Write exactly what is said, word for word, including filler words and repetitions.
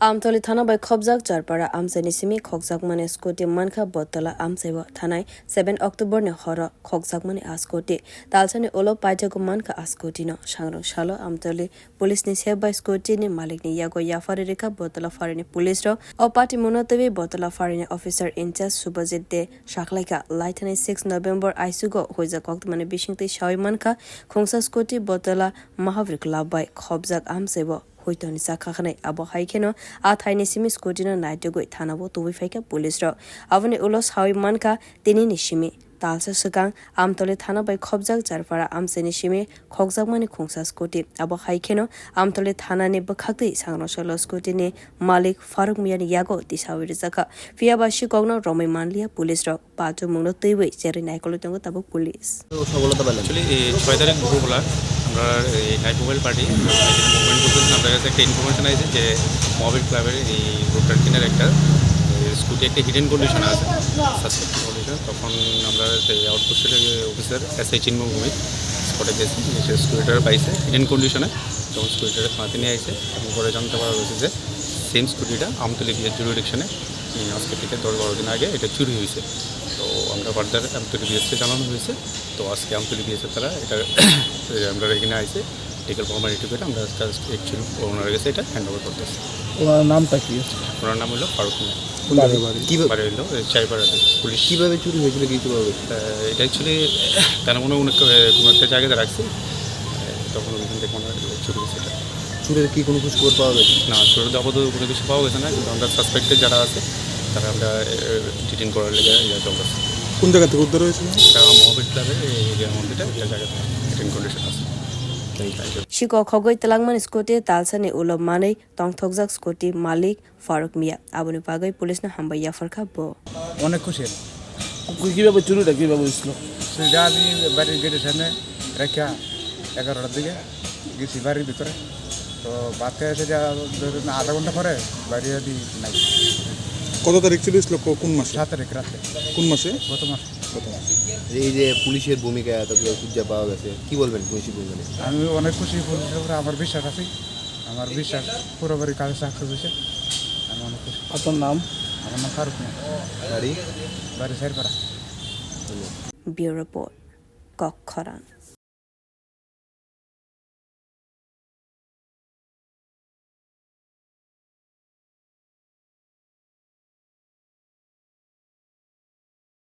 Amtoli thana bai khopjak Charpara amchaini simi khokjakmani scooty mankha Bottola amchaio thanai seven October ni horo khokjakmani a scooty. Talsani ulo paithakgo mankha a scooty no. Sangrong salo Amtoli police ni sep bai scooty ni malik ni yago yaphari rikha Bottola pharini police rok. O patimungno twiwi Bottola pharini officer in charge Subhajit De saklaikha, laithani six November aisugo huijak koktwmani bisingtwi sawi mankha khungsa scooty Bottola Mahavir Club bai khopjak amchaio huitoni chakha khanai. Abo hai kheno a thaini simi scooty no naitugwi thanao tubui phaikha police rok. Aboni ulo sawi mankha tinini simi talsa swkang Amtoli thana bai khopjak Charpara amchaini simi khokjakmani khungsa scooty. Abo hai kheno Amtoli thanani bwkhaktwi sangrong salo scooty ni malik Faruk Miyani yago tisawi rijakha. Phiyaba sikokno romwi manliya police rok. Patimungno twiwi cherwi naikolwi tongo tabuk police. Actually, এই ছয় তারিখ দুপুরবেলা আমরা এই night mobile party movement করতেছি। আমাদের কাছে একটা ইনফরমেশন আছে যে মহাবীর ক্লাবের এই রোডটার কিনারে একটা, এ, স্কুটি একটা হিডেন কন্ডিশন আছে, সাসপেক্টেড কন্ডিশন। তখন আমরা সেই আউটপোস্টের অফিসার এসআই চিন্ময় ভৌমিক স্পটে গেছি, এসে স্কুটিটা পাইছে হিডেন কন্ডিশনে। তখন স্কুটিটা থানাতে নিয়ে আইছে এবং পরে জানতে পারা গেছে যে সেম স্কুটিটা আমতলী বিএস জুরিডিকশনে, উম, আজকে থেকে দশ বারো দিন আগে এটা চুরি হয়েছে। তো আমরা ফার্দার আমতলী বিএসকে জানানো হয়েছে। তো আজকে আমতলী বিএসএ তারা এটা, এই, আমরা এখানে আইছে, লিগ্যাল ফর্মালিটি করে আমরা জাস্ট অ্যাকচুয়ালি ওনার কাছে এটা হ্যান্ড ওভার করতেছি। ওনার নামটা কি? ওনার নাম হলো ফারুক মিয়া। কোন জায়গায় বাড়ি? কিভাবে? বাড়ি হলো, এ, চাইপাড়াতে। পুলিশ। কিভাবে চুরি হয়েছিল, কিছু পাওয়া গেছে? আহ, এটা অ্যাকচুয়ালি তারা মনে হয় কোনো একটা, কোনো একটা জায়গাতে রাখছে। তখন ওইখান থেকে মনে হয় চুরি হয়েছে এটা। চুরের কি কোনো খোঁজ খবর পাওয়া গেছে? না, চুরের তো আপাতত কোনো কিছু পাওয়া গেছে না, কিন্তু আমরা সাসপেক্টেড যারা আছে, তারা আমরা, এ, ডিটেইন করার লেগে ইয়ে চলতেছে। কোন জায়গা থেকে উদ্ধার হয়েছিল? এটা মহাবীর ক্লাবের এই এরিয়ার মধ্যে একটা জায়গা থেকে ডিটেইন কন্ডিশন আছে। Thank you. Siko khogwi twlangmani scooty talsani ulo manwi tongthokjak scooty malik Faruk Miya. Aboni bagwi police no hambai yapharkha bo. অনেক খুশি আমি। কি-, কিভাবে চুরিটা কিভাবে হয়েছিল? চুরিটা আমি বাড়ির গেটের সামনে রাখিয়া এগারোটার দিকে গেছি বাড়ির ভিতরে। তো বাদ খেয়ে এসে যা ধরুন আধা ঘন্টা পরে বাইরে যদি নাই। কত তারিখ চুরি হয়েছিল? কো-, কোন মাসে? সাত তারিখ রাতে। কোন মাসে? গত মাসে। গত মাসে। এই যে পুলিশের ভূমিকা এতগুলো খুঁজে পাওয়া গেছে, কি বলবেন পুলিশের ভূমিকা নিয়ে? আমি অনেক খুশি, পুলিশের উপরে আমার বিশ্বাস আছে। আমার বিশ্বাস পুরোপুরি কাজে সাকসেস হয়েছে, আমি অনেক খুশি। আপনার নাম? আমার নাম ফারুক মিয়া। বাড়ি? বাড়ি সাইরপাড়া। ধন্যবাদ। Bureau Report, Kokkhorang.